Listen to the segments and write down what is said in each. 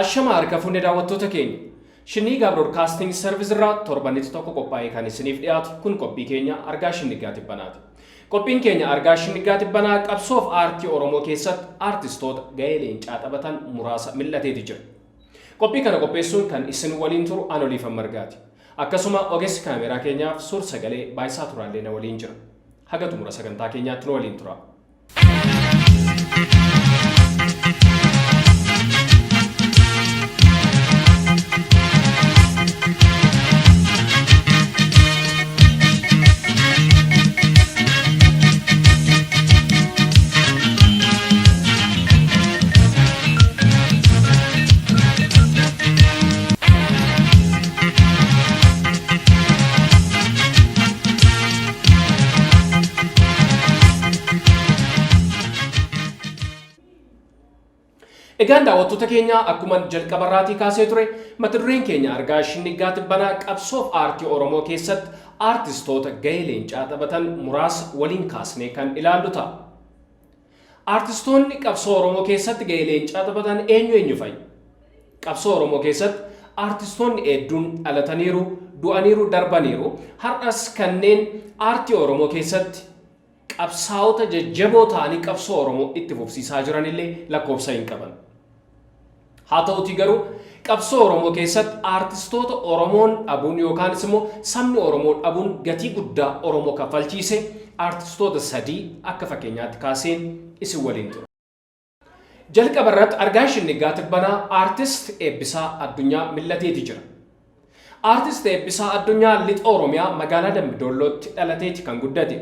Ashama harka fuunee daawwattoota keenya. Shinniigaa Broadcasting Service irraa torbanitti tokko qophaa'ee kan isiniif dhiyaatu kun qophii keenya Argaa Shinnigaa Tibbanaati. Qophiin keenya Argaa Shinnigaa Tibbanaa qabsoof aartii Oromoo keessatti aartistoota gahee leencaa taphatan muraasa mil'ateeti jira. Qophii kana qopheessuun kan isin waliin turu an Oliifan Margaati. Akkasuma ogeessi kaameeraa keenyaaf suur sagalee Baayisaa Turaallee na waliin jira. Haga xumura sagantaa keenyaatti nu waliin tura. Egaan daawwattoota keenya, akkuma jalqabarraatii kaasee ture, mata dureen keenya Argaa Shinnigaa Tibbanaa qabsoof aartii Oromoo keessatti aartistoota gahee leencaa taphatan muraasa waliin kaasnee kan ilaallu ta'a. Aartistoonni qabsoo Oromoo keessatti gahee leencaa taphatan eenyu eenyu fa'i? Qabsoo Oromoo keessatti aartistoonni hedduun dhalataniiru, du'aniiru, darbaniiru. Har'as kanneen aartii Oromoo keessatti qabsaa'ota jajjaboo ta'anii qabsoo Oromoo itti fufsiisaa jiranillee lakkoofsa hin qaban. Haa ta'utii garuu, qabsoo Oromoo keessatti aartistoota Oromoon dhabuun yookaanis immoo sabni Oromoo dhabuun gatii guddaa Oromoo kaffalchiise aartistoota sadii akka fakkeenyaatti kaaseen isin waliin tura. Jalqaba irratti Argaa Shinnigaa Tibbanaa Aartist Eebbisaa Addunyaa mil'ateeti jira. Aartist Eebbisaa Addunyaa Lixa Oromiyaa magaalaa Dambidoollootti dhalateeti kan guddate.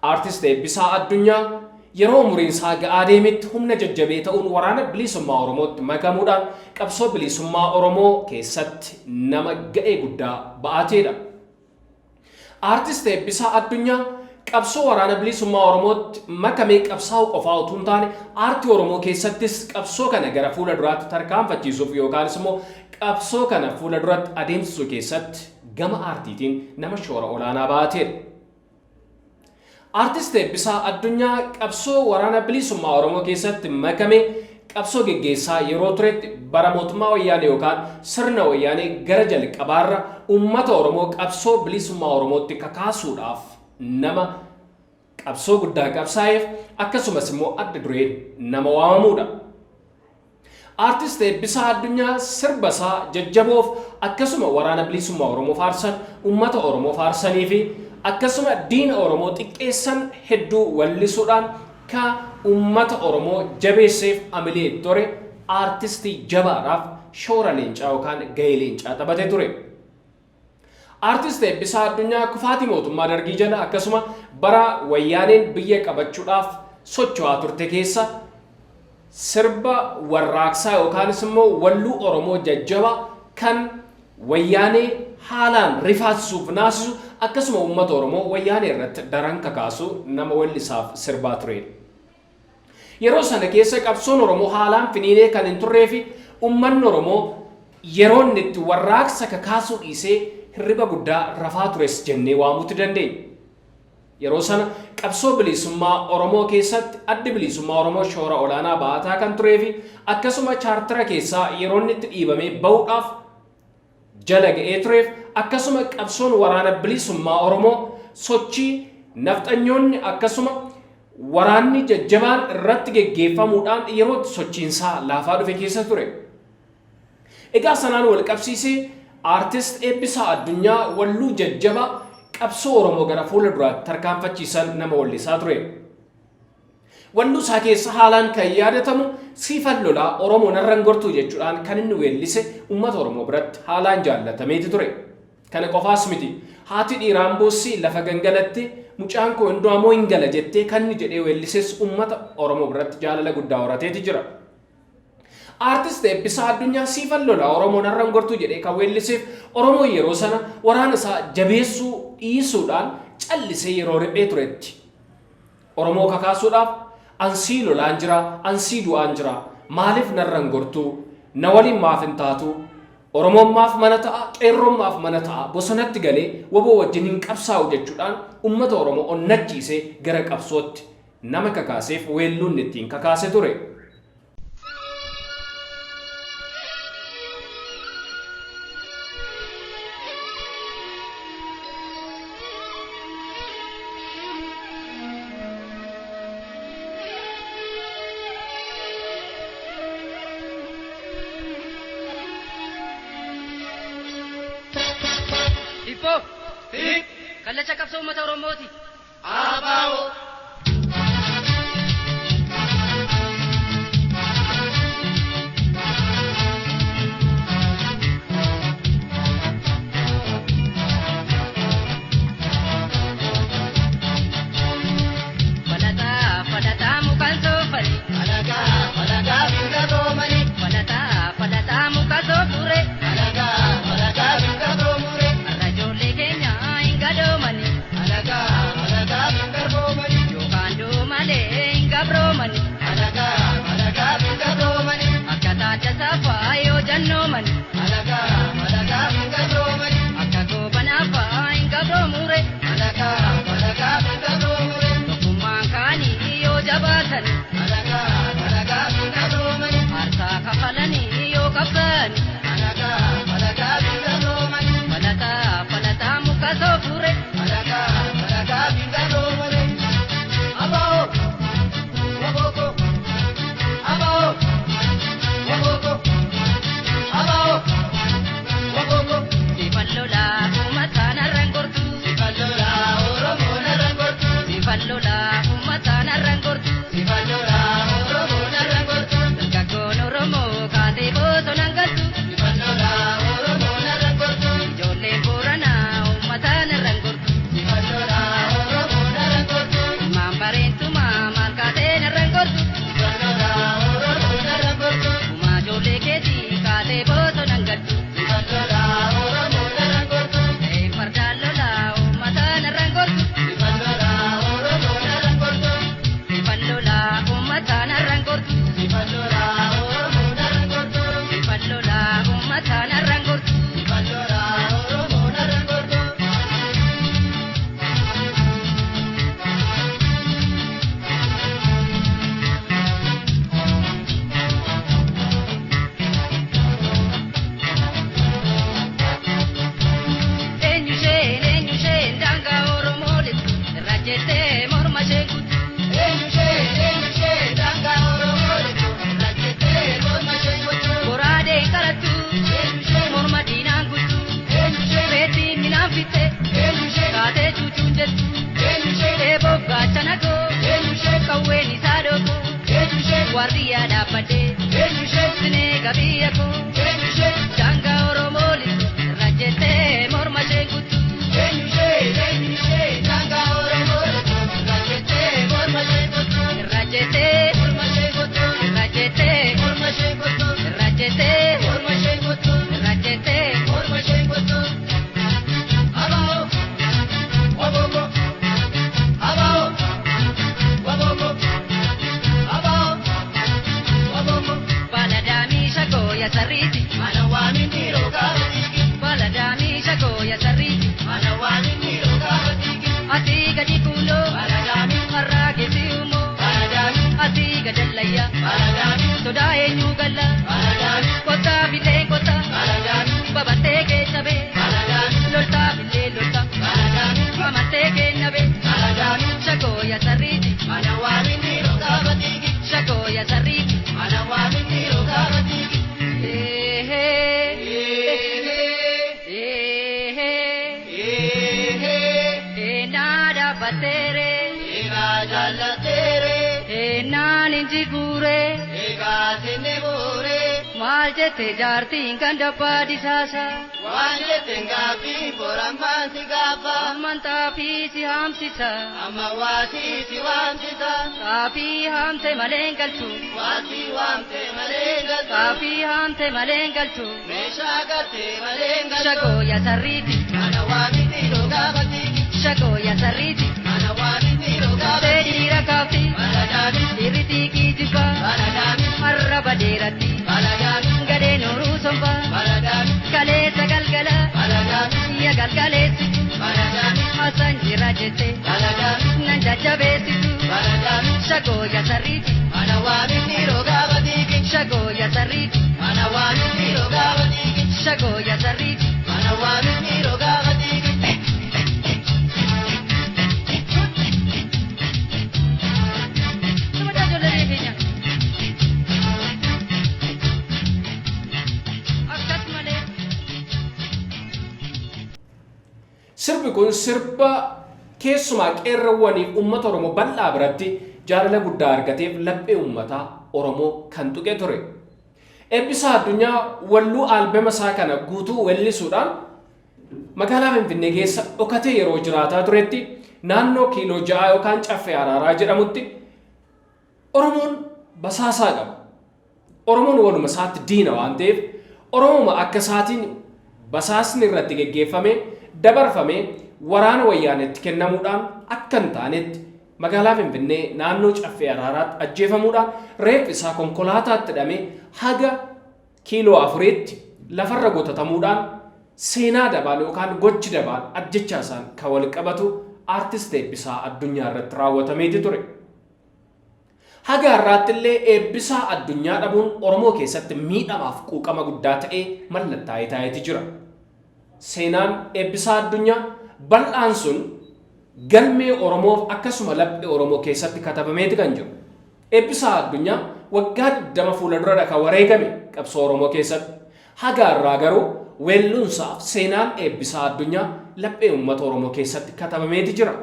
Aartist Eebbisaa Addunyaa yeroo umuriin isaa ga'aa deemetti humna jajjabee ta'uun Waraana Bilisummaa Oromootti makamuudhaan qabsoo bilisummaa Oromoo keessatti nama ga'ee guddaa ba'aateedha. Aartist Eebbisaa Addunyaa qabsoo Waraana Bilisummaa Oromootti makamee qabsaa'uu qofaa utuu hin taane, aartii Oromoo keessattis qabsoo kana gara fuula duraatti tarkaanfachiisuuf yookaanis immoo qabsoo kana fuula duratti adeemsisuu keessatti gama aartiitiin nama shoora olaanaa ba'ateedha. Aartist Eebbisaa Addunyaa qabsoo Waraana Bilisummaa Oromoo keessatti makamee qabsoo geggeessaa yeroo turetti, bara mootummaa Wayyaanee yookaan sirna Wayyaanee gara jalqabaarra, uummata Oromoo qabsoo bilisummaa Oromootti kakaasuudhaaf nama qabsoo guddaa qabsaa'eef akkasumas immoo adda dureen nama waamamuudha. Aartist Eebbisaa Addunyaa sirba isaa jajjaboof akkasuma Waraana Bilisummaa Oromoo faarsan, uummata Oromoo faarsanii fi akkasuma diina Oromoo xiqqeessan hedduu wallisuudhaan ka uummata Oromoo jabeesseef amilee ture aartistii jabaadhaaf shoora leencaa yookaan gahee leencaa taphate ture. Aartist Eebbisaa Addunyaa kufaatii mootummaa Dargii jala akkasuma bara Wayyaaneen biyya qabachuudhaaf socho'aa turte keessa sirba warraaqsaa yookaanis immoo walluu Oromoo jajjabaa kan Wayyaanee haalaan rifaasisuuf naasisu akkasuma uummata Oromoo Wayyaanee irratti daran kakaasu nama wellisaaf sirbaa turedha. Yeroo sana keessa qabsoon Oromoo haalaan finiinee kan hin turree fi uummanni Oromoo yeroo inni itti warraaqsa kakaasuu dhiisee hirriba guddaa rafaa tures jennee waamuuti dandeenya. Yeroo sana qabsoo bilisummaa Oromoo keessatti Addi Bilisummaa Oromoo shoora olaanaa ba'ataa kan turee fi akkasuma chaartara keessaa yeroo inni itti dhiibamee ba'uudhaaf jala ga'ee tureef akkasuma qabsoon Waraana Bilisummaa Oromoo sochii nafxanyoonni akkasuma waraanni jajjabaan irratti geggeeffamuudhaan yeroo itti sochiinsaa laafaa dhufe keessa ture. Egaa sanaan wal qabsiisee Aartist Eebbisaa Addunyaa walluu jajjabaa qabsoo Oromoo gara fuula duraatti tarkaanfachiisan nama wallisaa ture. Walluu isaa keessa haalaan kan yaadatamu "Siifan lolaa Oromoo narran gortuu" jechuudhaan kan inni weellise uummata Oromoo biratti haalaan jaallatameeti ture. Kana qofaas miti. "Haati dhiiraan boossi lafa gangalatti, mucaan koo hin du'a moo hin gala" jettee kan inni jedhee weellises uummata Oromoo biratti jaalala guddaa horateeti jira. Aartist Eebbisaa Addunyaa "Siifan lolaa Oromoo narran gortuu" jedhee kan weelliseef Oromoon yeroo sana waraana isaa jabeessuu dhiisuudhaan callisee yeroo riphee turetti, Oromoo kakaasuudhaaf "Ansii lolaan jira, ansii du'aan jira, maaliif narran gortuu, na waliin maaf hin taatu, Oromoon maaf mana ta'a, qeerroon maaf mana ta'a, bosonatti galee WBO wajjin hin qabsaa'u" jechuudhaan uummata Oromoo onnachiisee gara qabsootti nama kakaaseef weelluun ittiin kakaase ture. Kallacha qabsoo uummata Oromooti. ABO. Falataa falataa mukaan soofani. Alagaa alagaa binga doomani. Falataa falataa muka soofure. Alagaa alagaa binga doomure. Har'a ijoollee keenya hin gadoomani. Alagaa alagaa binga doomani. Yookaan doomalee hin gabroomani. Alagaa alagaa binga doomani. Akka taata saafaa yoo jannoomani. Alagaa alagaa binga doomani. Akka goobanaafaa hin gabroomure. Alagaa alagaa binga doomure. Tokkummaan kaanii yoo jabaatani. Alagaa alagaa binga doomani. Aarsaa kafalanii yoo qabsaani. Alagaa alagaa binga doomani. Falataa falataa muka soofure. Alagaa alagaa binga doomani. ABO. Waboko. ABO. Waboko. ABO. Waboko. Sifan lolaa uummataan har'an gortu. Sifan lolaa Oromoon har'an gortu. Sifan lolaa uummataan har'an gortu. Sifan lolaa Oromoon har'an gortu. Dargaggoon Oromoo kaatee bosonaan galtu. Sifan lolaa Oromoon har'an gortu. Ijoolleen Booranaa uummataan har'an gortu. Sifan lolaa Oromoon har'an gortu. Ilmaan bareentumaa maal kaateen har'an gortu. Sifan lolaa Oromoon har'an gortu. Uumaa ijoollee keetii kaatee bosonaan galtu. Sifan lolaa Oromoon har'an gortu. Ee fardaan lolaa uummataan har'an gortu. Sifan lolaa Oromoon har'an gortu. Sifan lolaa uummataan har'an gortu. Sifan lolaa Oromoon har'an gortu. Sifan lolaa uummataan har'an gortu. Sifan lolaa Oromoon har'an gortu. Eenyu isheen eenyu isheen daangaa Oromoo lixu irra jettee morma isheen kutu. Eenyu ishee eenyu ishee daangaa Oromoo lixu irra jettee morma isheen kutu. Goraadeen qarattu Eenyu ishee morma diinaan kuttu. eenyu ishee Reetiin minaan fitte eenyu ishee kaatee cuucuun jettu. eenyu ishee Eeboof gaachana koo eenyu ishee qawween isaa dhookoo eenyu ishee waardiyyaa dhaabbadhee eenyu ishee sinee gabiyya koo eenyu ishee daangaa Oromoo lixu irra jettee morma isheen kuttu. eenyu ishee eenyu ishee daangaa Oromoo lixu irra jettee morma isheen kutu. Irra jettee Morma isheen kutu. irra jettee Morma isheen kutu. irra jettee Morma isheen kutu. irra jettee. Morma isheen kutu. ABO. Waboko. ABO. Waboko. ABO. Waboko. Baladaamii shagoo sarriiti. Mana waamin dhiiroo gaafa dhiigi. Baladaamii shagoo sarriiti. Mana waamin dhiiroo gaafa dhiigi. Asii gadi kuuloo Baladaamii. har'aa geessi uumoo Baladaamii. asii gadallayyaa Baladaamii. sodaa eenyuu galla Baladaamii. kottaa billee kottaa Baladaamii. babattee keessa bee Baladaamii. loltaa billee loltaa Baladaamii. amattee kenna bee Baladaamii. shagoo sarriiti Mana waamin dhiiroo gaafa dhiigi. shagoo sarriiti. Mana waamin dhiiroo gaafa dhiigi. Eehee Eehee. eehee Eehee. eenaa dhaabbatteere Egaa jaallateere. eenaan injiguure. Egaa sinni buure. Maal jette jaartiin kan dabbaa disaasa? Waan jetteen gaaffii borammaan si gaafa. Amman xaafii si haamsisa. Amma waasii si waamsisa. Xaafii haamte malee hin galchu. Waasii waamte malee hin galtu. Xaafii haamte malee hin galchu. Meeshaa galtee malee hin galtu. Shagoo yaa sarriiti. Mana waamiti rogaa batiiki. Shagoo yaa sarriiti. Mana waamiti rogaa Tee batiiki. dhiira kaafti. Mana daami. Dhiirri xiiqii jibbaa. Mana daami. Arraba dheeratti. Mana daami. Gadheen horuu sombaa. Mana daami. Kaleessa galgala. Mana daami. Ya galgaleessitu. Mana daami. Haasaan jira jette. Mana daami. Nan jajjabeessitu. Mana daami. Shagoo yaa sarriiti. Mana waamiti rogaa batiiki. Shagoo yaa sarriiti. Mana waamiti rogaa batiiki. Shagoo yaa sarriiti. Mana waamiti rogaa batiiki. Nama ijoollee keenya. Akkas malee. Sirbi kun sirba keessumaa qeerroowwaniif uummata Oromoo bal'aa biratti jaalala guddaa argateef laphee uummataa Oromoo kan tuqe ture. Eebbisaa Addunyaa walluu aalbema isaa kana guutuu wellisuudhaan magaalaa Finfinnee keessa dhokatee yeroo jiraataa turetti naannoo kiiloo 6 yookaan Caffee Araaraa jedhamutti Oromoon basaasaa qaba. Oromoon waluma isaatti diina waan ta'eef Oromuma akka isaatiin basaasni irratti geggeeffamee dabarfamee waraana Wayyaaneetti kennamuudhaan akka hin taanetti magaalaa Finfinnee naannoo Caffee Araaraatti ajjeefamuudhaan reeffi isaa konkolaataatti hidhamee haga kiiloo 4tti lafarra gotatamuudhaan seenaa dabaan yookaan gochi dabaan ajjechaa isaan kan wal qabatu Aartist Eebbisaa Addunyaa irratti raawwatameeti ture. Haga har'aatti illee Eebbisaa Addunyaa dhabuun Oromoo keessatti miidhamaaf quuqama guddaa ta'ee mallattaa'ee taa'eeti jira. Seenaan Eebbisaa Addunyaa bal'aan sun galmee Oromoof akkasuma laphee Oromoo keessatti katabameeti kan jiru. Eebbisaa Addunyaa waggaa 20 fuula duradha kan wareegame qabsoo Oromoo keessatti. Haga har'aa garuu weelluunsaaf seenaan Eebbisaa Addunyaa laphee uummata Oromoo keessatti katabameeti jira.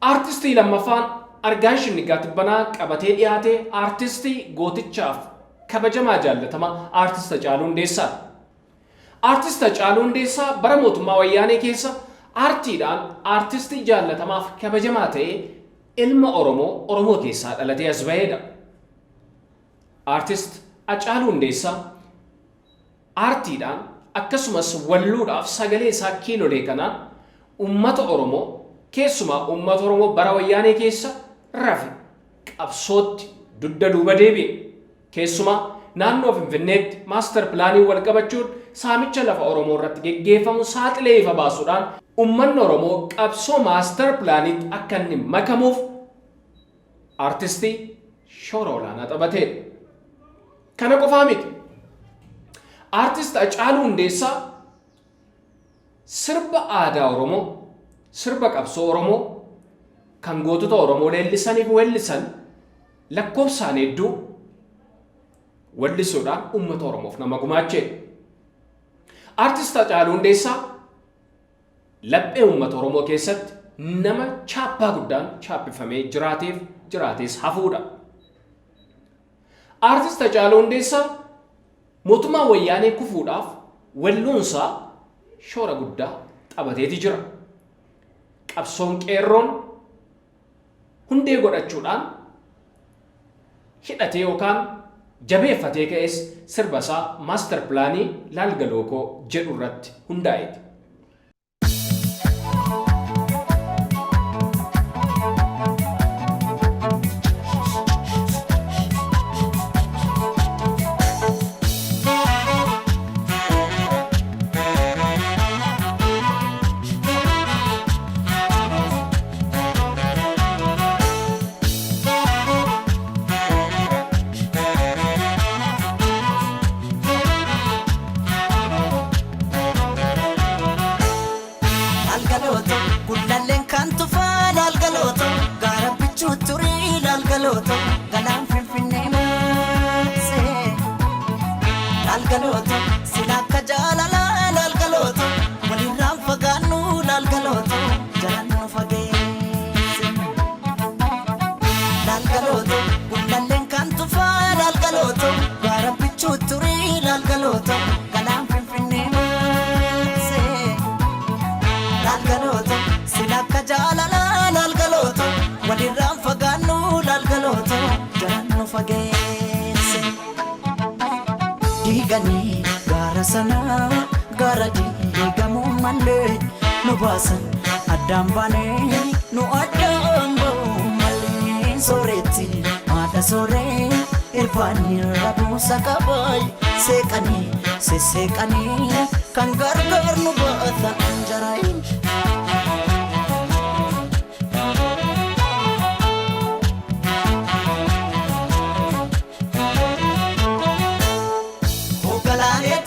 Aartistii lammaffaan Argaay Shinniggaa Tibbanaa qabatee dhiyaate aartistii gootichaaf kabajamaa jaallatamaa Aartist Hacaaluu Hundeessaati. Aartist Hacaaluu Hundeessaa bara mootummaa Wayyaanee keessa aartiidhaan aartistii jaallatamaaf kabajamaa ta'ee ilma Oromoo Oromoo keessaa dhalatee as baheedha. Aartist Hacaaluu Hundeessaa aartiidhaan akkasumas walluudhaaf sagalee isaa kiilolee kanaan uummata Oromoo keessumaa uummata Oromoo bara Wayyaanee keessa rafe qabsootti dugda duuba deebi'e. Keessumaa naannoo Finfinneetti maastar pilaanii wal qabachuun saamicha lafa Oromoo irratti geggeeffamu saaxilee ifa baasuudhaan uummanni Oromoo qabsoo maastar pilaaniitti akka inni makamuuf aartistii shoora olaanaa taphateedha. Kana qofaa miti. Aartist Hacaaluu Hundeessaa sirba aadaa Oromoo, sirba qabsoo Oromoo kan gootota Oromoo leellisaniif weellisan lakkoofsaan hedduu wellisuudhaan uummata Oromoof nama gumaacheedha. Aartist Hacaaluu Hundeessaa laphee uummata Oromoo keessatti nama chaappaa guddaan chaappifamee jiraateef jiraatees hafuudha. Aartist Hacaaluu Hundeessaa mootummaa Wayyaanee kufuudhaaf welluunsaa shoora guddaa taphateeti jira. Qabsoon qeerroon hundee godhachuudhaan hidhatee yookaan jabeeffatee ka'es sirba isaa maastar pilaanii Laalgalookoo jedhu irratti hundaa'eeti. Laalgalooto gullalleen kan tufaa laalgalooto gaara bichuu turii laalgalooto galaan Finfinnee maasee. Laalgalooto sila akka jaalalaa laalgalooto walirraan fagaannu laalgalooto jalaan nu fageesse. Laalgalooto gullalleen kan tufaa laalgalooto gaara bichuu turii laalgalooto galaan Finfinnee maasee. Laalgalooto sila akka jaalalaa laalgalooto walirraan fagaannu laalgalooto jalaan nu fageesse. Diiganii gaara sanaa gaara diigamuu malee nu baasan addaan baanee nu addaan ba'uu malee sooretti haadha sooree irbaanii rabuusa qabaay seeqanii sesseeqanii kan gargaar nu baatan jaraayin. Hoogganaalee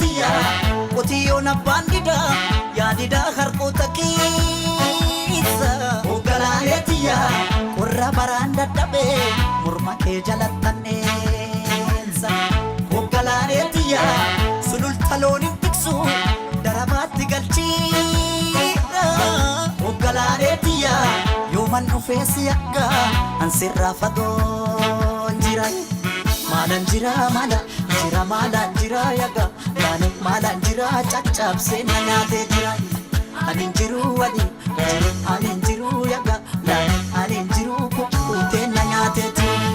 qotiyyoon abbaan didaa yaadidaa harkoota keessa. Hoogganaalee qorra baraan dadhabee morma kee jalattanneessa. Hoogganaalee sululta loon hin tiksu darabaatti galchiisa. Yooman dhufee si akka ansirraa fagoon jira. Maalaan jira maala jira maalaan jira yaga laane maalaan jira caccabsee na nyaatee jira. Ani hin jiru ani jiru ani hin jiru yaga laane ani hin jiru kukkuutee na nyaatee jira.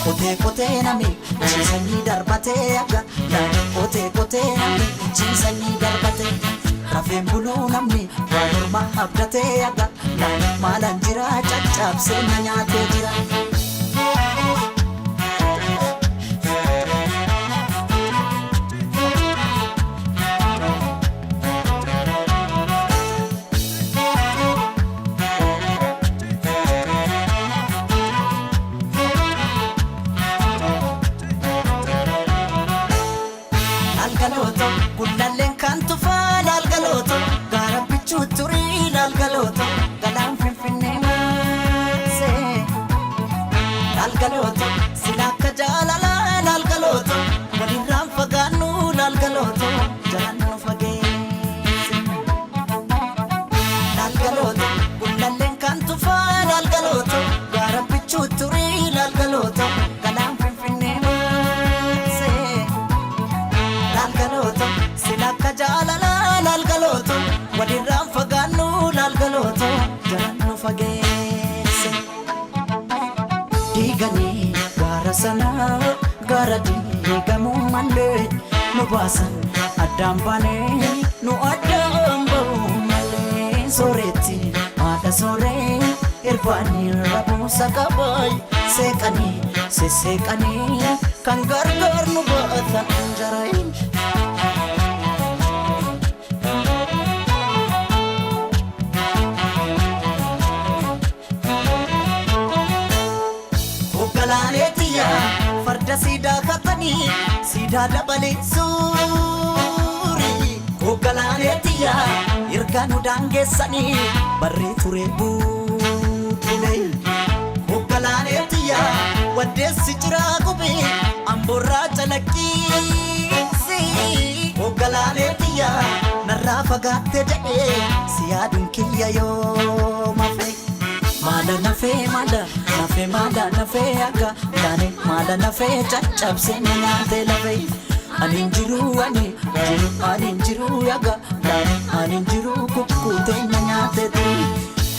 Qotee qotee nami ciisanii darbatee yaga laane qotee qotee nami ciisanii darbatee. Rafeen buluu namni waan ormaa abdatee yaga laane maalaan jira caccabsee na nyaatee jira. Laalgalooto gullalleen kan tufaa laalgalooto gaara bichuu turii laalgalooto galaan finfinnee maasee. Laalgalooto sila akka jaalalaa laalgalooto walirraan fagaannu laalgalooto jalaan nu fageesse. Laalgalooto gullalleen kan tufaa laalgalooto gaara bichuu turii laalgalooto galaan finfinnee maasee. Laalgalooto sila akka jaalalaa laalgalooto walirraan fagaannu laalgalooto jalaan nu fageesse. Diiganii gaara sanaa gaara diigamuu malee nu baasan addaan baanee nu addaan ba'uu malee sooretti haadha sooree irbaanii rabuusa qabaay seeqanii sesseeqanii kan gargaar nu baatan jaraay. Hoggalaaleetiyya farda siidaa katanii siidaa dabalee suuri. Hoggalaaleetiyya ergaa nu daangeessanii barree ture bubbule. Hoggalaaleetiyya waddeessi jiraa gubee amboorraa calaqqiisi. Hoggalaaleetiyya narraa fagaatte jedhee si yaaduun kiyya yoo mafe. Maala nafee maala nafee maala nafee akka taane maala nafee caccabsee na nyaatee lafee. Ani hin jiru ani jiru ani hin jiru yaga taane ani hin jiru kukkuutee na nyaatee turi.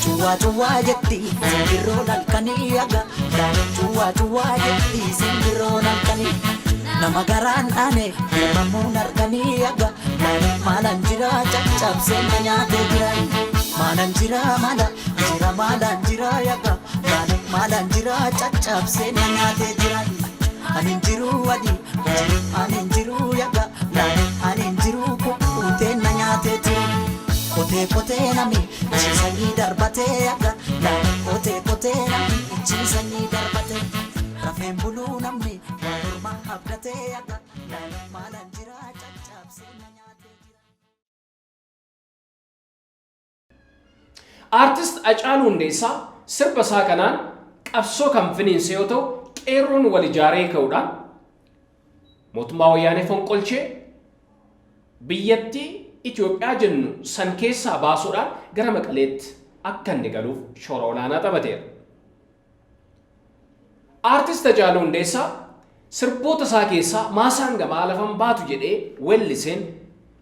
Cuwaa cuwaa jetti simbirroon halkanii yaga taane cuwaa cuwaa jetti simbirroon halkanii. Nama garaan dhaane uumamuun harkanii yaga taane maalaan jira caccabsee na nyaatee jira. Maalaan jira maala jira maalaan jira yaga taane maalaan jira caccabsee na nyaatee jira. Ani hin jiru ani jiru ani hin jiru yaga taane ani hin jiru kukkuutee na nyaatee jira. Qotee qotee nami ciisanii darbatee yaga taane qotee qotee nami ciisanii darbatee. Rafeen buluu namni waan ormaa abdatee yaga taane maalaan jira caccabsee na nyaatee jira. Aartist Hacaaluu Hundeessaa sirba isaa kanaan qabsoo kan finiinse yoo ta'u qeerroon wal ijaaree ka'uudhaan mootummaa wayyaanee fonqolchee biyyattii Itoophiyaa jennu san keessaa baasuudhaan gara Maqaleetti akka inni galuuf shoora olaanaa taphateera. Aartist Hacaaluu Hundeessaa sirboota isaa keessaa maasaan gamaa lafan baatu jedhee weelliseen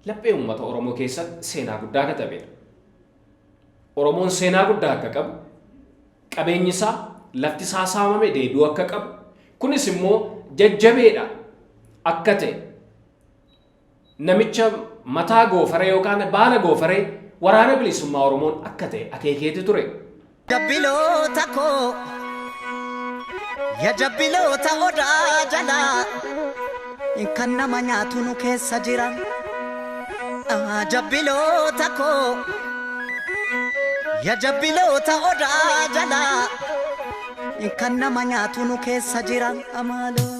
laphee uummata Oromoo keessatti seenaa guddaa katabeera. Oromoon seenaa guddaa akka qabu, qabeenyi isaa lafti isaa saamame deebi'uu akka qabu, kunis immoo jajjabeedha akka ta'e namicha mataa goofaree yookaan baala goofaree waraana bilisummaa Oromoon akka ta'e akeekeeti ture. Jabbiloota koo ya jabbiloota odaa jalaa kan nama nyaatu nu keessa jira. Jabbiloota koo ya jabbiloota odaa jalaa kan nama nyaatu nu keessa jira. Amaaloo.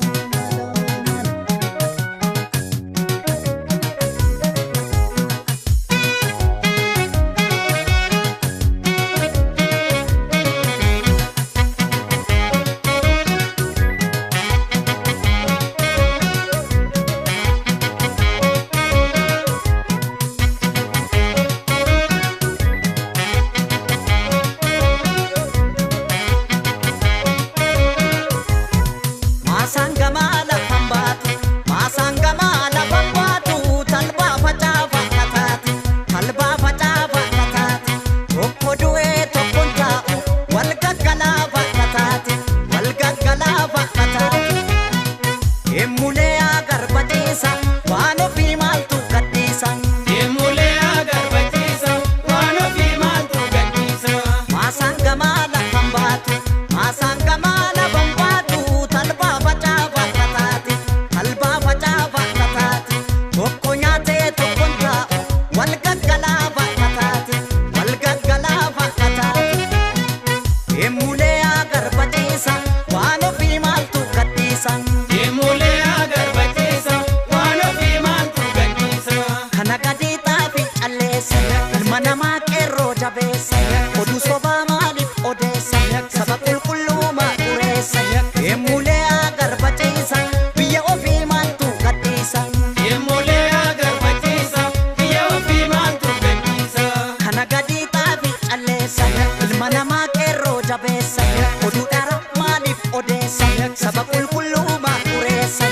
odeessa saba qulqulluu maal xureessa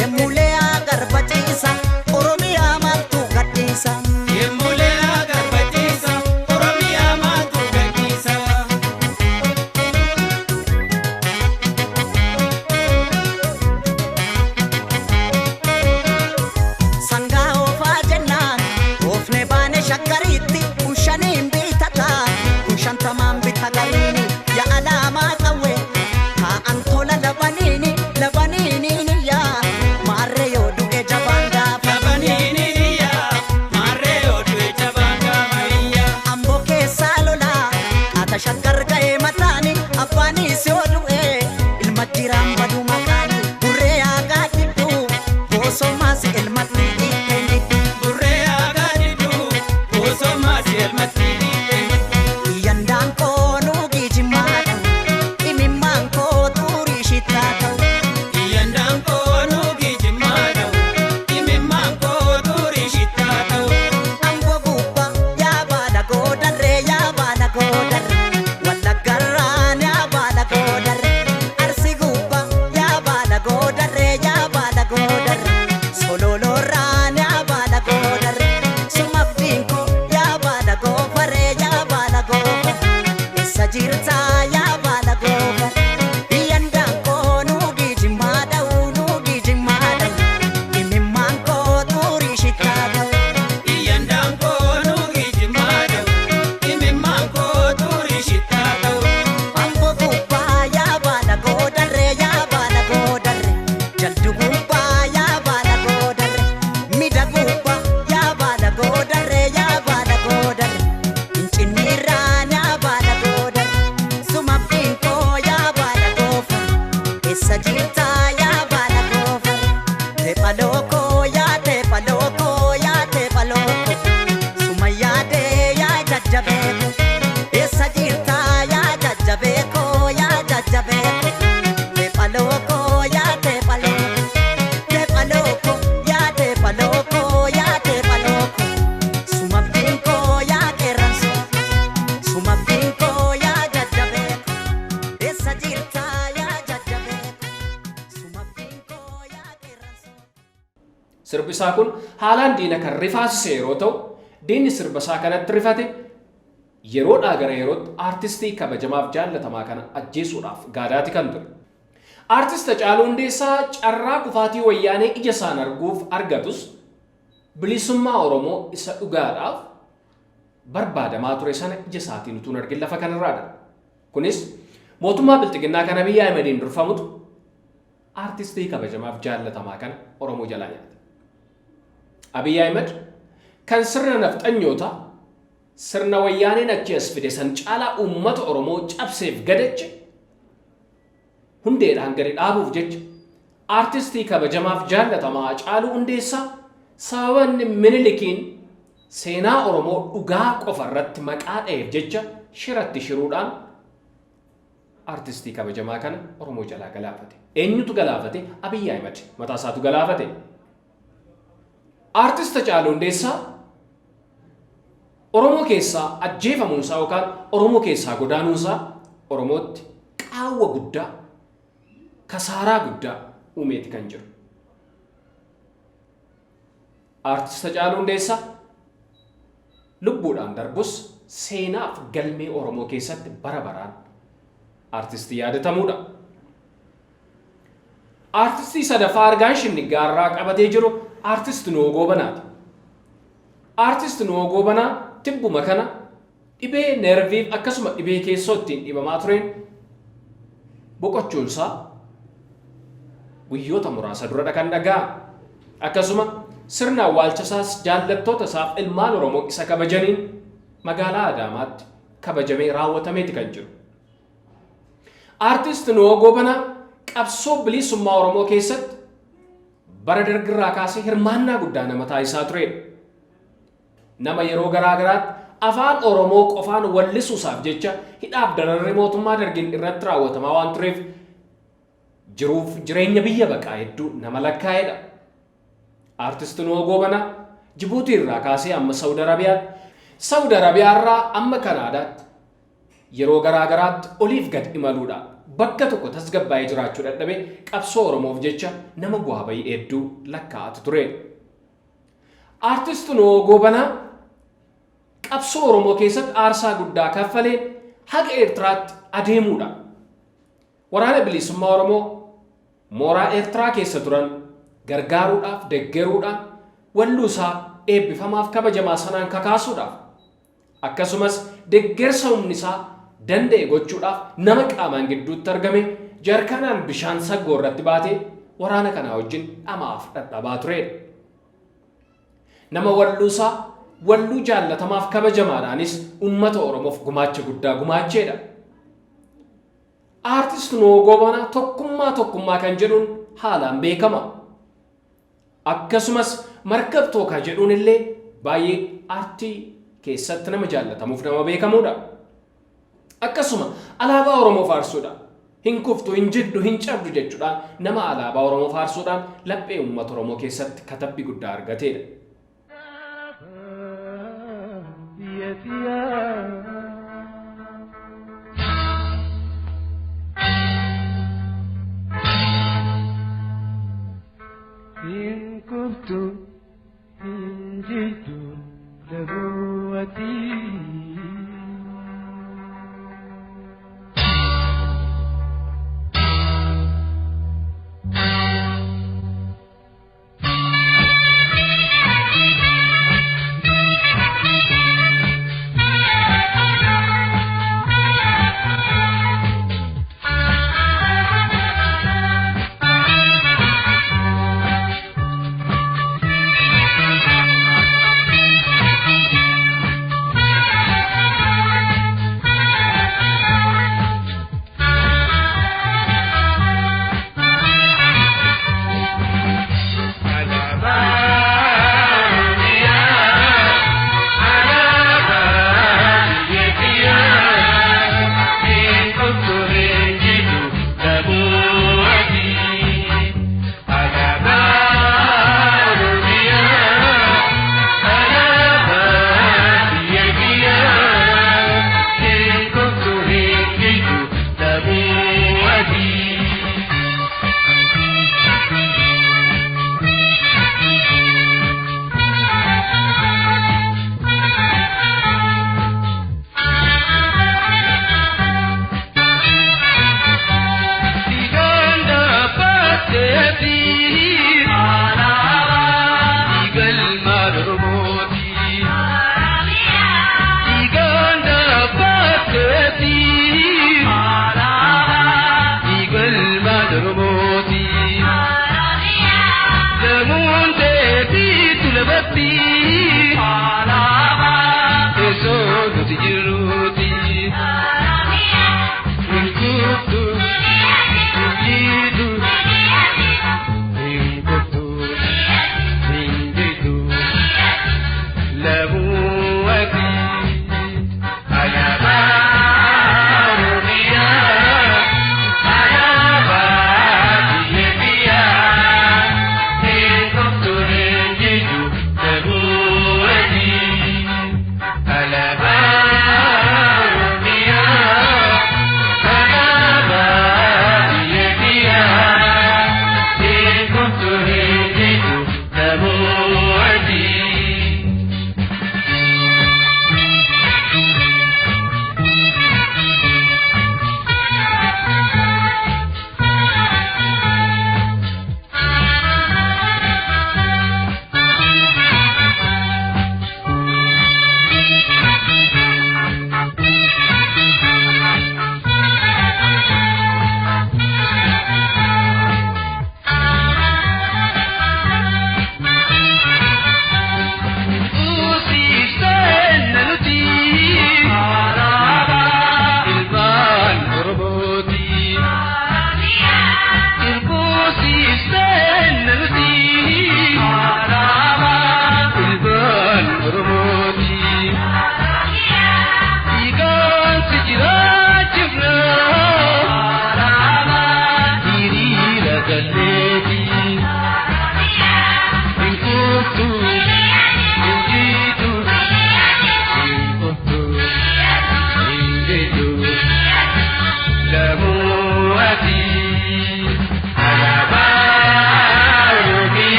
eemulee agarba ciisa Oromiyaa maaltu gadhiisa. Eemulee agarba ciisa Oromiyaa maaltu gadhiisa. Sangaa oofaa jennaan oofne baane shakkariitti kun shaniin bitataa kun shantamaan bita gariini yaa alaamaa qawwee taa'an tola labaniini labaniini yaa maarree yoo du'e jabaan gaafa. Labaniini yaa maarree yoo du'e jabaan gaafa iyyaa. Amboo keessaa lolaa haata shaggar ga'ee mataani abbaanis yoo du'e ilma jiraan badu maqaani burree haagaa diddu boosomaas ilmatti dhiibbeen Burree aagaa diduu boosomaas elmatti dhiibee. Yandaan koo nuugii jimmaa ta'u dhimimmaan koo xurii shittaa ta'u. Iyyandaan koo nuugii jimmaa ta'u dhimimmaan koo xurii shittaa ta'u. Amboo gubbaa yaa baala goodarree yaa baala goodarree wallaggarraan yaa baala goodarree arsi gubbaa yaa baala goodarree yaa baala goodarree sololoorraan yaa baala goodarree sumabdiinkoo yaa baala goofaree yaa baala goofaree eessa jirtaa yaa baala goofaree iyyandaan koo nuugii jimmaa dha'u nuugii jimmaa dha'u dhimimmaan koo xurii shittaa ta'u. Iyyandaan koo nuugii jimmaa ta'u dhimimmaan koo xurii shittaa ta'u. Amboo gubbaa yaa baala goodarree yaa baala goodarree jaldu gubbaa yaa baala goodarree mida gubbaa yaa baala goodarree yaa baala goodarree incinniirraan yaa baala goodarree sumabdiin koo yaa baala goofarree eessa jirtaa yaa baala goofarree teepha lookoo yaa teepha lookoo yaa teepha lookoo sumayyaadee yaa jajjabeekoo. Eessa jirtaa yaa jajjabeekoo yaa jajjabeekoo teepha lookoo yaa teepha lookoo teepha lookoo yaa teepha lookoo yaa teepha lookoo sumabdiinkoo yaa qeerransoo sumabdiinkoo yaa jajjabeekoo eessa jirtaa yaa jajjabeekoo sumabdiinkoo yaa qeerransoo. Sirbi isaa kun haalaan diina kan rifaasise yeroo ta'u, diinni sirba isaa kanatti rifate yeroodhaa gara yerootti aartistii kabajamaaf jaallatamaa kana ajjeesuudhaaf gaadaati kan ture. Aartist Hacaaluu Hundeessaa carraa kufaatii wayyaanee ija isaan arguuf argatus bilisummaa Oromoo isa dhugaadhaaf barbaadamaa ture sana ija isaatiin utuu hin argin lafa kanarraa darbe. Kunis mootummaa bilxiginnaa kan Abiyyi Ahimadiin durfamutu aartistii kabajamaaf jaallatamaa kana Oromoo jalaa nyaate. Abiyyi Ahimad kan sirna nafxanyootaa sirna wayyaaneen achi as fide san caalaa uummata Oromoo cabseef gadache hundeedhaan gadi dhaabuuf jecha aartistii kabajamaaf jaallatamaa Hacaaluu Hundeessaa sababa inni Minilikiin seenaa Oromoo dhugaa qofa irratti maqaa dha'eef jecha shiratti shiruudhaan aartistii kabajamaa kana Oromoo jalaa galaafate. Eenyutu galaafate? Abiyyi Ahimad mataa isaatu galaafate. Aartist Hacaaluu Hundeessaa Oromoo keessaa ajjeefamuunsaa yookaan Oromoo keessaa godaanuunsaa Oromootti qaawwa guddaa kasaaraa guddaa uumeeti kan jiru. Aartist Hacaaluu Hundeessaa lubbuudhaan darbus seenaaf galmee Oromoo keessatti bara baraan aartistii yaadatamuudha. Aartistii sadaffaa argaan shinnigaarraa qabatee jiru aartist Nuhoo Goobanaati. Aartist Nuhoo Goobanaa tibbuma kana dhibee neerviif akkasuma dhibee keessoo ittiin dhibamaa tureen boqochuunsaa guyyoota muraasa duradha kan dhaga'ame. Akkasuma sirna awwaalcha isaas jaallattoota isaaf ilmaan Oromoo isa kabajaniin magaalaa Adaamaatti kabajamee raawwatameeti kan jiru. Aartist Nuhoo Goobanaa qabsoo bilisummaa Oromoo keessatti bara dargirraa kaasee hirmaannaa guddaa nama taasisaa turedha. Nama yeroo garaa garaatti afaan Oromoo qofaan wallisuusaaf jecha hidhaaf dararri mootummaa dargiin irratti raawwatamaa waan tureef jiruuf jireenya biyya baqaa hedduu nama lakkaa'edha. Aartist Nuhoo Goobanaa Jibuutii irraa kaasee amma Saawud Arabiyaatti, Saawud Arabiyaa irraa amma Kanaadaatti yeroo garaa garaatti oliif gad imaluudhaan bakka tokko tasgabbaa'ee jiraachuu dadhabe qabsoo Oromoof jecha nama bu'aa bayii hedduu lakkaa'atu ture. Aartist Nuhoo Goobanaa qabsoo Oromoo keessatti aarsaa guddaa kaffaleen haga Eertiraatti adeemuudha. Waraana Bilisummaa Oromoo mooraa Eertiraa keessa turan gargaaruudhaaf, deggeruudhaan, walluusaa eebbifamaaf kabajamaa sanaan kakaasuudhaaf, akkasumas deggersa humni isaa danda'e gochuudhaaf nama qaamaan gidduutti argame jarkaanaan bishaan saggoo irratti baatee waraana kanaa wajjin dhamaaf dhadhabaa turedha. Nama walluusaa walluu jaallatamaaf kabajamaadhaanis uummata Oromoof gumaacha guddaa gumaacheedha. Aartist Nuhoo Goobanaa tokkummaa tokkummaa kan jedhuun haalaan beekama. Akkasumas markab tookaa jedhuun illee baay'ee aartii keessatti nama jaallatamuuf nama beekamuudha. Akkasuma alaabaa Oromoo faarsuudha. Hin kuftu, hin jiddu, hin cabdu jechuudhaan nama alaabaa Oromoo faarsuudhaan laphee uummata Oromoo keessatti katabbii guddaa argateedha. Hin kuftu, hin jiddu, dabu'atii.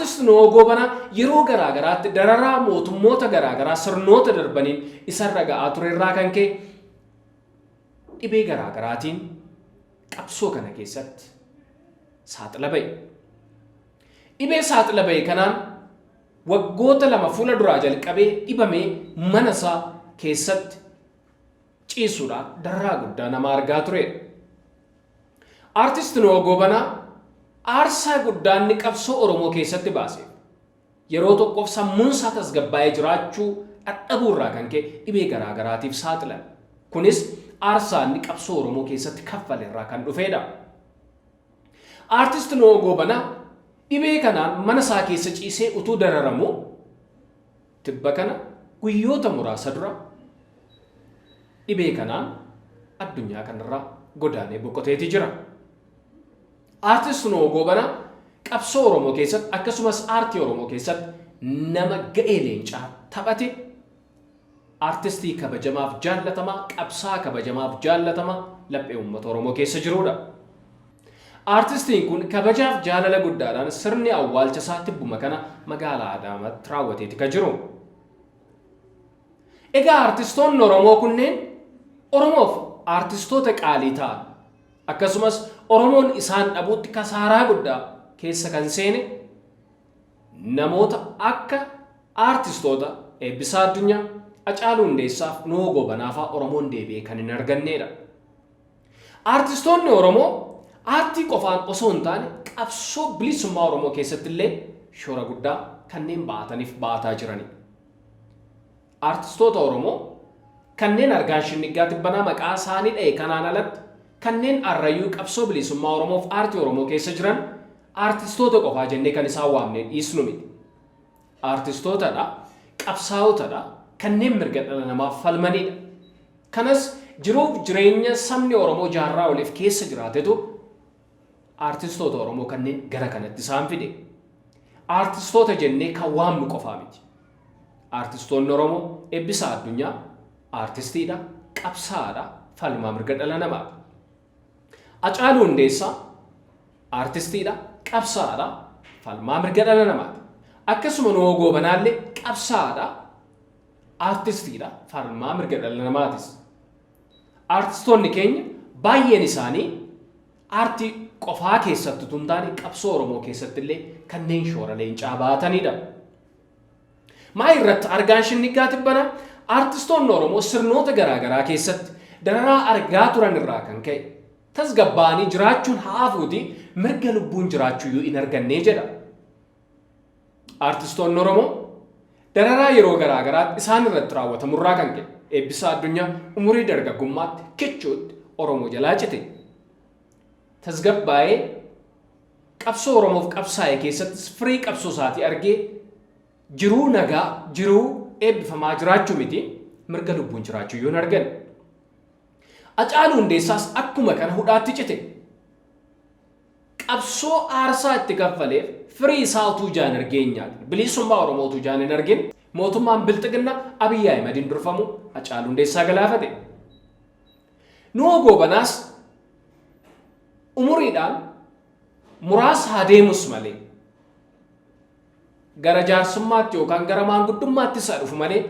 Aartist Nuhoo Goobanaa yeroo garaa garaatti dararaa mootummoota garaa garaa sirnoota darbaniin isarra ga'aa ture irraa kan ka'e dhibee garaa garaatiin qabsoo kana keessatti saaxila ba'e. Dhibee saaxila ba'e kanaan waggoota 2 fuula duraa jalqabee dhibamee mana isaa keessatti ciisuudhaan dararaa guddaa nama argaa turedha. Aartist Nuhoo Goobanaa aarsaa guddaa inni qabsoo Oromoo keessatti baase yeroo tokkoof sammuun isaa tasgabbaa'ee jiraachuu dhadhabuu irraa kan ka'e dhibee garaa garaatiif saaxilame. Kunis aarsaa inni qabsoo Oromoo keessatti kaffale irraa kan dhufeedha. Aartist Nuhoo Goobanaa dhibee kanaan mana isaa keessa ciisee utuu dararamuu tibba kana guyyoota muraasa dura dhibee kanaan addunyaa kanarraa godaanee boqoteeti jira. Aartist Nuhoo Goobanaa qabsoo Oromoo keessatti akkasumas aartii Oromoo keessatti nama ga'ee leencaa taphate, aartistii kabajamaaf jaallatamaa, qabsaa kabajamaaf jaallatamaa laphee uummata Oromoo keessa jirudha. Aartistiin kun kabajaaf jaalala guddaadhaan sirni awwaalcha isaa tibbuma kana magaalaa Adaamaatti raawwateeti ka jiru. Egaa aartistoonni Oromoo kunneen Oromoof aartistoota qaalii ta'an akkasumas Oromoon isaan dhabuutti kasaaraa guddaa keessa kan seene namoota akka aartistoota Eebbisaa Addunyaa, Hacaaluu Hundeessaaf Nuhoo Goobanaa fa'aa Oromoon deebi'ee kan hin arganneedha. Aartistoonni Oromoo aartii qofaan osoo hin taane qabsoo bilisummaa Oromoo keessatti illee shoora guddaa kanneen ba'ataniif ba'ataa jirani. Aartistoota Oromoo kanneen Argaan Shinniggaa Tibbanaa maqaa isaanii dha'e kanaan alatti kanneen arrayyuu qabsoo bilisummaa Oromoof aartii Oromoo keessa jiran aartistoota qofaa jennee kan isaan waamnee dhiisnu miti. Aartistootadha, qabsaa'otadha, kanneen mirga dhala namaaf falmanidha. Kanas jiruuf jireenya sabni Oromoo jaarraa oliif keessa jiraatetu aartistoota Oromoo kanneen gara kanatti isaan fide. Aartistoota jennee kan waamnu qofaa miti. Aartistoonni Oromoo Eebbisaa Addunyaa aartistiidha, qabsaa'aadha, falmaa mirga dhala namaati. Hacaaluu Hundeessaa aartistiidha, qabsaa'aadha, falmaa mirga dhala namaati. Akkasuma Nuhoo Goobanaallee qabsaa'aadha, aartistiidha, falmaa mirga dhala namaatis. Aartistoonni keenya baay'een isaanii aartii qofaa keessatti utuu hin taane qabsoo Oromoo keessatti illee kanneen shoora leencaa baatanidha. Maa irratti Argaan Shinniggaa Tibbanaa aartistoonni Oromoo sirnoota garaa garaa keessatti dararaa argaa turan irraa kan ka'e tasgabbaa'anii jiraachuun haa hafuutii mirga lubbuun jiraachuuyyuu hin argannee jedha. Aartistoonni Oromoo dararaa yeroo garaa garaatti isaan irratti raawwatamurraa kan ka'e Eebbisaa Addunyaa umurii dargaggummaatti kichuutti Oromoo jalaa cite. Tasgabbaa'ee qabsoo Oromoof qabsaa'e keessattis firii qabsoo isaatii argee jiruu nagaa, jiruu eebbifamaa jiraachuu miti mirga lubbuun jiraachuu iyyuu hin arganne. Hacaaluu Hundeessaas akkuma kana hudhaatti cite. Qabsoo aarsaa itti kaffaleef firii isaa utuu ijaan argee hin nyaatin, bilisummaa Oromoo utuu ijaan hin argin mootummaan Bilxiginna Abiyyi Ahimadiin durfamu Hacaaluu Hundeessaa galaafate. Nuhoo Goobanaas umuriidhaan muraasa haa deemus malee gara jaarsummaatti yookaan gara maanguddummaattis haa dhufu malee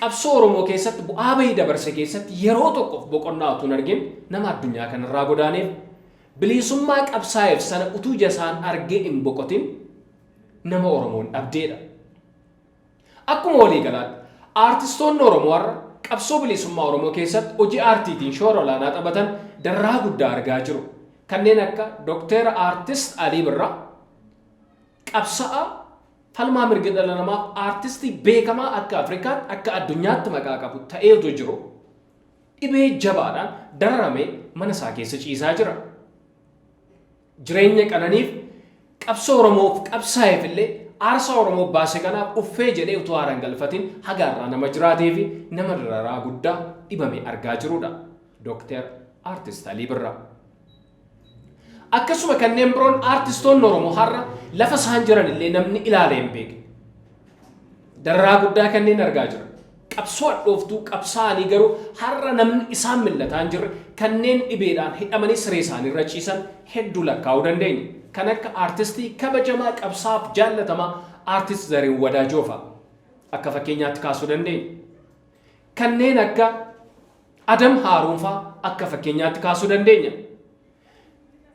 qabsoo Oromoo keessatti bu'aa bahii dabarse keessatti yeroo tokkoof boqonnaa utuu hin argin nama addunyaa kanarraa godaaneef bilisummaa qabsaa'eef sana utuu ija isaan argee hin boqotin nama Oromoon dhabdeedha. Akkuma waliigalaatti aartistoonni Oromoo har'a qabsoo bilisummaa Oromoo keessatti hojii aartiitiin shoora olaanaa taphatan dararaa guddaa argaa jiru. Kanneen akka Dokteera Aartist Alii Birraa, qabsa'aa falmaa mirga dhala namaaf aartistii beekamaa akka Afrikaatti akka addunyaatti maqaa qabu ta'ee utuu jiru dhibee jabaadhaan dararamee mana isaa keessa ciisaa jira. Jireenya qananiif qabsoo Oromoof qabsaa'eef illee aarsaa Oromoo baase kanaaf uffee jedhee utuu haara hin galfatin haga har'aa nama jiraatee fi nama dararaa guddaa dhibame argaa jirudha. Dookter Aartist Alii Birraa. Akkasuma kanneen biroon aartistoonni Oromoo har'a lafa isaan jiran illee namni ilaalee hin beekne. Dararaa guddaa kanneen argaa jiran. Qabsoo hadhooftuu qabsaa'anii garuu har'a namni isaan millataa hin jirre kanneen dhibeedhaan hidhamanii siree isaanii irra ciisan hedduu lakkaa'uu dandeenya. Kan akka aartistii kabajamaa qabsaaf jaallatamaa aartist Zarihuun Wadaajoo fa'a akka fakkeenyaatti kaasuu dandeenya. Kanneen akka Adam Haaruun fa'a akka fakkeenyaatti kaasuu dandeenya.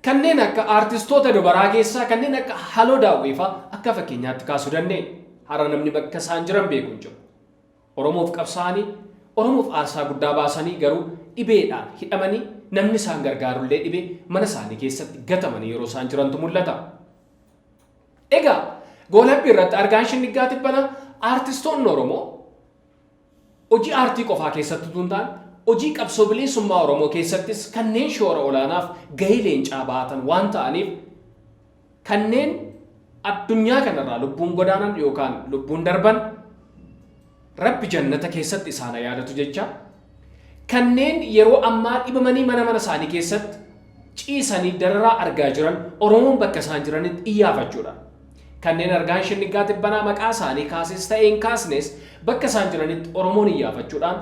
Kanneen akka aartistoota dubaraa keessaa kanneen akka Haloo Daawwee fa'a akka fakkeenyaatti kaasuu dandeenya. Har'a namni bakka isaan jiran beeku hin jiru. Oromoof qabsaa'anii, Oromoof aarsaa guddaa baasanii garuu dhibeedhaan hidhamanii namni isaan gargaarullee dhibee mana isaanii keessatti gatamanii yeroo isaan jirantu mul'ata. Egaa goolabbii irratti argaan Shinniggaa Tibbanaa aartistoonni Oromoo hojii aartii qofaa keessatti utuu hin taane hojii qabsoo bilisummaa Oromoo keessattis kanneen shoora olaanaaf gahee leencaa baatan waan ta'aniif kanneen addunyaa kanarraa lubbuun godaanan yookaan lubbuun darban Rabbi jannata keessatti isaan haa yaadatu jecha kanneen yeroo ammaa dhibamanii mana mana isaanii keessatti ciisanii dararaa argaa jiran Oromoon bakka isaan jiranitti iyyaafachuudha. Kanneen argaan Shinniggaa Tibbanaa maqaa isaanii kaases ta'ee hin kaasnes bakka isaan jiranitti Oromoon iyyaafachuudhaan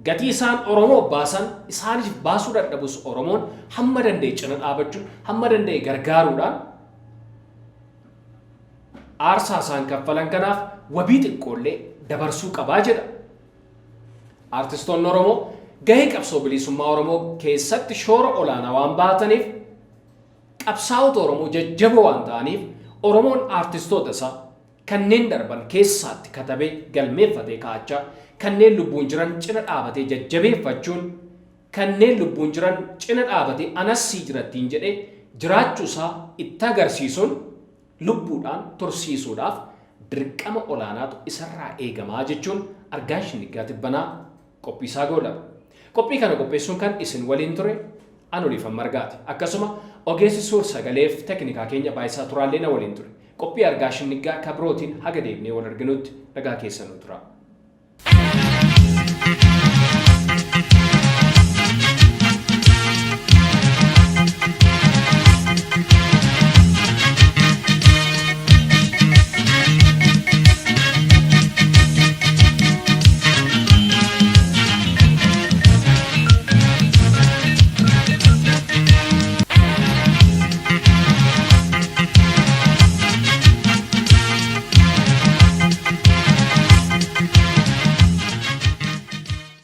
gatii isaan Oromoof baasan isaaniif baasuu dadhabus Oromoon hamma danda'e cina dhaabachuun hamma danda'e gargaaruudhaan aarsaa isaan kaffalan kanaaf wabii xiqqoollee dabarsuu qabaa jedha. Aartistoonni Oromoo gahee qabsoo bilisummaa Oromoo keessatti shoora olaanaa waan baataniif qabsaa'ota Oromoo jajjaboo waan ta'aniif Oromoon aartistoota isaa kanneen darban keessaatti katabee galmeeffatee kaa'achaa kanneen lubbuun jiran cina dhaabatee jajjabeeffachuun kanneen lubbuun jiran cina dhaabatee anas sii jirattiin jedhee jiraachuu isaa itti agarsiisuun lubbuudhaan tursiisuudhaaf dirqama olaanaatu isarraa eegamaa jechuun argaan Shinniggaa Tibbanaa qophii isaa goolaba. Qophii kana qopheessuun kan isin waliin ture an Oliifan Margaati. Akkasuma ogeessi suur sagaleef teknikaa keenya Baayisaa Turaallee na waliin ture. Qophii argaa Shinniggaa kabirootiin haga deebinee wal arginutti nagaa keessanuu tura.